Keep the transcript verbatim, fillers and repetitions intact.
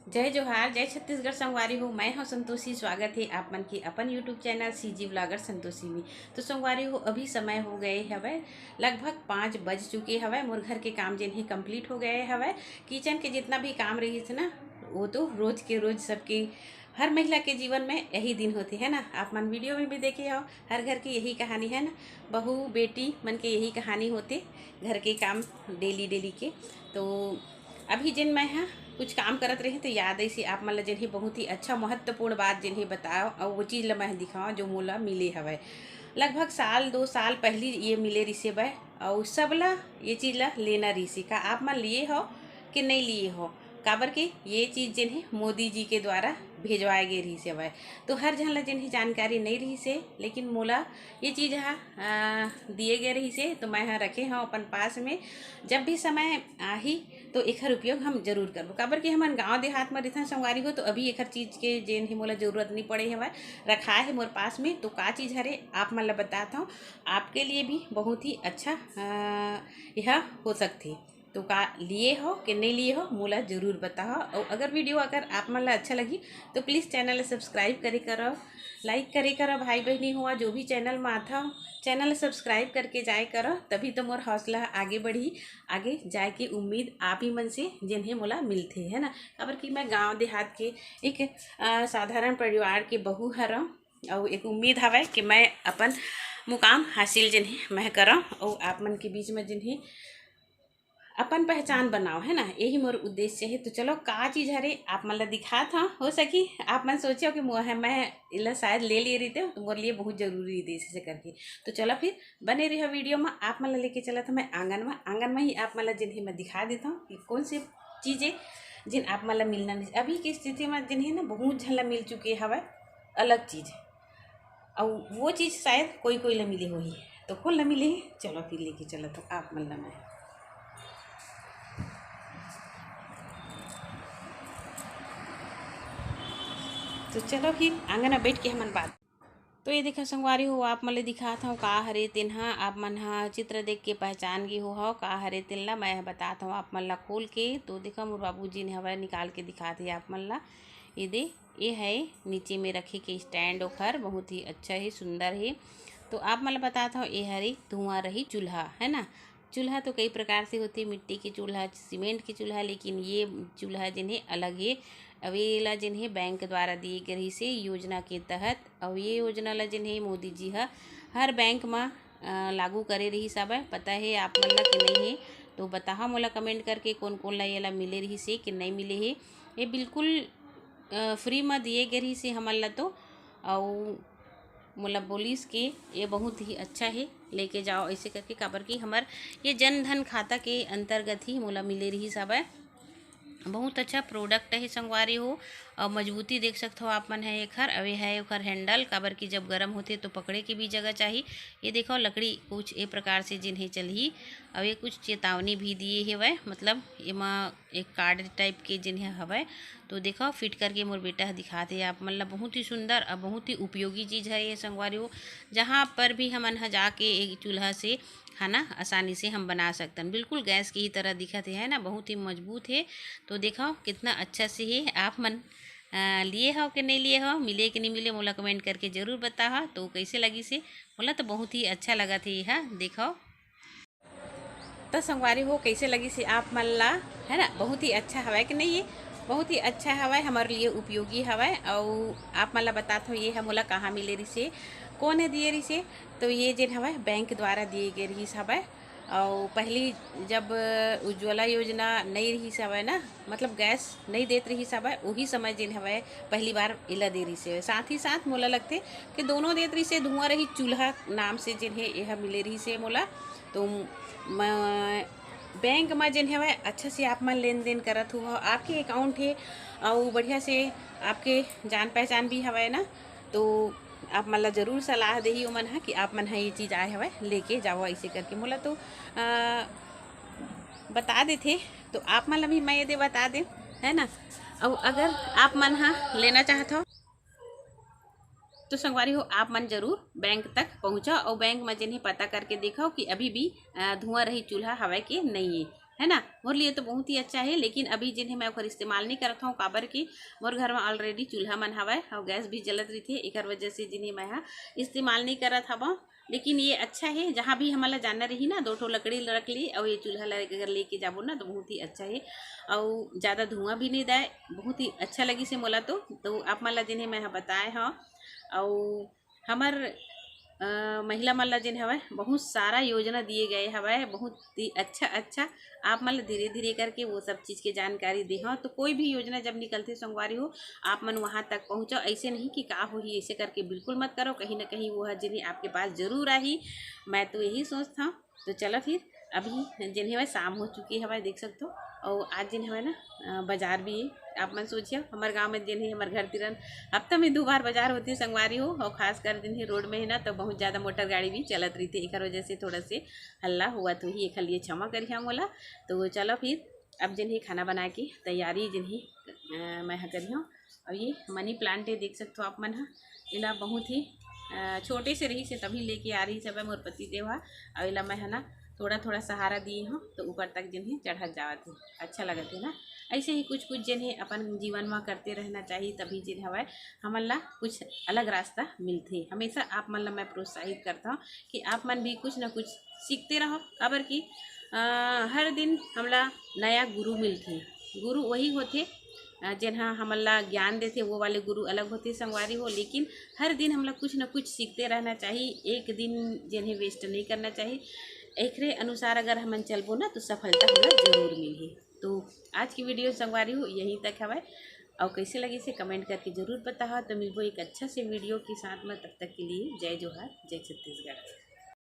जय जोहार, जय छत्तीसगढ़ संगवारी हो। मैं हूँ संतोषी, स्वागत है आप मन के अपन YouTube channel CG blogger Santoshi में। तो संगवारी हो, अभी समय हो गए हवय, लगभग पाँच बज चुके हवय। मोर घर के काम जेन ही कंप्लीट हो गए हवय। किचन के जितना भी काम रही थे ना, वो तो रोज के रोज सबके, हर महिला के जीवन में यही दिन होते है ना। आप मन वीडियो में भी देखे हो, हर घर की यही कहानी है ना, बहू बेटी मन के यही कहानी होते, घर के काम डेली डेली के। तो अभी जिन मैं हा कुछ काम करत रही तो याद ऐसी आप मन ला जिन ही बहुत ही अच्छा महत्वपूर्ण बात जिन ही बताओ, और वो चीज़ ला मैं दिखाओ जो मोला मिले हवय। लगभग साल दो साल पहली ये मिले रिसे बै, और सबला ये चीज़ ला लेना रिसे। का आप मन लिए हो कि नहीं लिए हो? काबर के ये चीज़ जिन ही मोदी जी के द्वारा भेजवाए गए रिसे हवय। तो हर झन ला जिन ही जानकारी नहीं रिसे, लेकिन मोला ये चीज़ हा दिए गए रिसे, तो मैं हा रखे हूँ अपन पास में। जब भी समय आही तो एखर उपयोग हम जरूर करबो, काबर कि हमन गांव देहात म रिथन संगवारी हो। तो अभी एखर चीज के जेन हे मोला जरूरत नहीं पड़े हवय, रखाए हे मोर पास में। तो का चीज हरे आप मन ला बतात हूँ, आपके लिए भी बहुत ही अच्छा यह हो सकथे। तो का लिए हो कि नहीं लिए हो, मोला जरूर बताओ। और अगर वीडियो अगर आप मन ला अच्छा लगी तो प्लीज चैनल ला सब्सक्राइब करे करो, लाइक करे करो भाई बहनी हुआ, जो भी चैनल में आता हो चैनल सब्सक्राइब करके जाए करो, तभी तो मोर हौसला आगे बढ़ी। आगे जाए के उम्मीद आप ही मन से जिन हे मोला मिलथे, है ना। काबर कि मैं गांव देहात के एक साधारण परिवार के बहू हरव, और एक उम्मीद हवय कि मैं अपन मुकाम हासिल जिन हे मैं करव, और आप मन के बीच में जिन हे अपन पहचान बनाओ, है ना, यही मोर उद्देश्य है। तो चलो का चीज हरे आप मन ला दिखात हूँ। हो सकी आप मन सोचो कि मोह मैं इला शायद ले लिए रहिते तो मोर लिए बहुत जरूरी रहिते इसे करके। तो चलो फिर बने रहो वीडियो में। आप मन ला लेके चलत हूँ मैं आंगन में। आंगन में ही आप मन ला जिन हे मैं दिखा देता हूँ कि कौन से चीजें जिन आप मन ला मिलना नहीं। अभी की स्थिति में जिन हे ना बहुत झन ला मिल चुके हवय अलग चीज, और वो चीज शायद कोई कोई ला मिले होही, तो कौन ला मिले, चलो फिर लेके चलत हूँ आप मन ला मैं। तो चलो फिर आंगन में बैठ के हमन बात। तो ये देखा संगवारी हो, आप मन ले दिखात हूँ का हरे तेन हा। आप मन हा चित्र देख के पहचान गे हो, हो का हरे तेन ला मैं ह बतात हूँ आप मन ला खोल के। तो देखा मोर बाबू जी ने हवय निकाल के दिखात हे आप मन ला। ये दे, ये है नीचे में रखे के स्टैंड, ओखर बहुत ही अच्छा है, सुंदर है। तो आप मन ला बतात हूँ, ये हरे धुआं रही चूल्हा, है ना। चूल्हा तो कई प्रकार से होथे, मिट्टी के चूल्हा, सीमेंट के चूल्हा, लेकिन ये चूल्हा जिन हे अलग हे। अब ये ला जिन हे बैंक द्वारा दिए गए रहिस हे योजना के तहत। अब ये योजना ला जिन हे मोदी जी ह हर बैंक म अ, लागू करे रहिस हवय। पता हे आप मन ला कि नहीं हे, तो बताहा मोला कमेंट करके कौन कौन ला ये ला मिले रहिस हे कि नहीं मिले हे। ये बिल्कुल फ्री म दिए गए रहिस हे हमन ला तो। अउ मोला बोलिस के ये बहुत ही अच्छा हे, लेके जाओ ऐसे करके, काबर कि हमर ये जन धन खाता के अंतर्गत ही मोला मिले रहिस हवय। बहुत अच्छा प्रोडक्ट हे संगवारी हो, अउ मजबूती देख सकत हो आप मन हे एखर। अउ ये है ओखर हैंडल, काबर कि जब गरम होथे तो पकड़े के भी जगह चाही। ये देखो लकड़ी कुछ ए प्रकार से जिन हे चलही। अउ ये कुछ चेतावनी भी दिए हेवय, मतलब एमा एक कार्ड टाइप के जिन हे हवय। तो देखो फिट करके मोर बेटा ह दिखात हे आप मन ला। बहुत ही सुंदर अउ बहुत ही उपयोगी चीज है ये संगवारी हो। जहाँ पर भी हमन ह जाके एक चूल्हा से खाना आसानी से हम बना सकतन। बिल्कुल गैस की ही तरह दिखत हे, है ना, बहुत ही मजबूत हे। तो देखो कितना अच्छा से हे। आप मन अ, लिए हो कि नहीं लिए हो, मिले कि नहीं मिले, मोला कमेंट करके जरूर बताहा। तो कैसे लगिस हे, मोला तो बहुत ही अच्छा लगत हे। हाँ देखो, तो संगवारी हो कैसे लगिस हे आप मन ला, है ना, बहुत ही अच्छा हवय कि नहीं, ये बहुत ही अच्छा हवय, हमारे लिए उपयोगी हवय। अउ आप मन ला बतात हो ये ह मोला कहाँ मिले रिसे, कौन हे दिए रिसे। तो ये जेन हवय बैंक द्वारा दिए गए रिहिस हवय। अउ पहली जब उज्ज्वला योजना नई रिहिस हवय ना, मतलब गैस नई देत रिहिस हवय, उही समय जेन हवय पहली बार एला दे रिहिस हवय। साथ ही साथ मोला लगथे कि दोनों देत रिहिस हे, धुआं रही चूल्हा नाम से जेन हे एहा मिले रिहिस हे मोला। तो मैं बैंक म जेन हवय अच्छा से आप मन लेन देन करत हो, आपके अकाउंट हे अउ बढ़िया से आपके जान पहचान भी हवय ना, तो आप मन ला जरूर सलाह देही ओमन ह कि आप मन ह ये चीज आए हवय लेके जाओ ऐसे करके। मोला तो अ, बता देथे, तो आप मन ला भी मैं ये दे बता दे, है ना। अउ अगर आप मन ह लेना चाहत हो तो संगवारी हो आप मन जरूर बैंक तक पहुँचो अउ बैंक म जेन हे पता करके देखो कि अभी भी अ, धुआं रही चूल्हा हवय के नहीं है। है ना, मोर लिए तो बहुत ही अच्छा है। लेकिन अभी जिन्हें मैं ओकर इस्तेमाल नहीं करत हूँ, काबर कि मोर घर में already चूल्हा मन हवय और गैस भी जलत रहिथे, एकर वजह से जिन्हें मैं हा इस्तेमाल नहीं करत हवं। लेकिन ये अच्छा है, जहाँ भी हमन ला जाना रही ना, दो ठो लकड़ी रख ली और ये चूल्हा ला अगर लेके जाबो ना, तो बहुत ही अच्छा है और ज़्यादा धुआं भी नहीं दाए। बहुत ही अच्छा लगिस हे मोला तो। तो आप मन ला जिन्हें मैं हा बताए हव और हमर अ, महिला मन ला जेन हवय, बहुत सारा योजना दिए गए हवय, बहुत ही अच्छा अच्छा। आप मन ला धीरे धीरे करके वो सब चीज़ के जानकारी देहव। तो कोई भी योजना जब निकलथे संगवारी हो, आप मन वहाँ तक पहुँचो। ऐसे नहीं कि का होही, ऐसे करके बिल्कुल मत करो। कहीं ना कहीं वो ह जेन हे आपके पास जरूर आही, मैं तो यही सोचत हूँ। तो चलो फिर, अभी जेन हवय शाम हो चुकी हवय, देख सकथो। और आज जेन हवय ना, अ, बाजार भी हे। आप मन सोचिए, हमर गांव में जेन हे, हमर घर तिरन हफ्ता में दो बार बाजार होथे संगवारी हो। और खासकर जेन हे रोड में हे ना, तो बहुत ज़्यादा मोटर गाड़ी भी चलत रहिथे, एकर वजह से थोड़ा से हल्ला होवत होही, एकर लिए क्षमा करिहा मोला। तो चलो फिर, अब जेन हे खाना बना के तैयारी जेन हे, अ, मैं ह करिहूँ। और ये मनी प्लांट हे, देख सकथो आप मन ह, एला बहुत ही अ, छोटे से रहिस हे तभी लेके आ रहिस हवय मोर पति देव ह। और एला मैं ह ना थोड़ा थोड़ा सहारा दिए हूँ, तो ऊपर तक जेन हे चढ़त जावत हे, अच्छा लगत हे ना। ऐसे ही कुछ कुछ जेन हे अपन जीवन में करते रहना चाहिए, तभी जेन हवय हमन ला कुछ अलग रास्ता मिलथे। हमेशा आप मन ला मैं प्रोत्साहित करता हूँ कि आप मन भी कुछ ना कुछ सीखते रहो, काबर कि अ, हर दिन हमला नया गुरु मिलथे। गुरु वही होथे, अ, जेन ह हमन ला ज्ञान देथे, वो वाले गुरु अलग होथे संगवारी हो। लेकिन हर दिन हमला कुछ न कुछ सीखते रहना चाहिए, एक दिन जेन हे waste नहीं करना चाहिए। एकरे अनुसार अगर हमन चलबो ना, तो सफलता हमला जरूर मिलही। तो आज की वीडियो संगवारी हो यहीं तक हवय, और कैसे लगिस हे comment करके जरूर बताओ। तो मिलबो एक अच्छा से वीडियो के साथ में, तब तक के लिए जय जोहार, जय छत्तीसगढ़।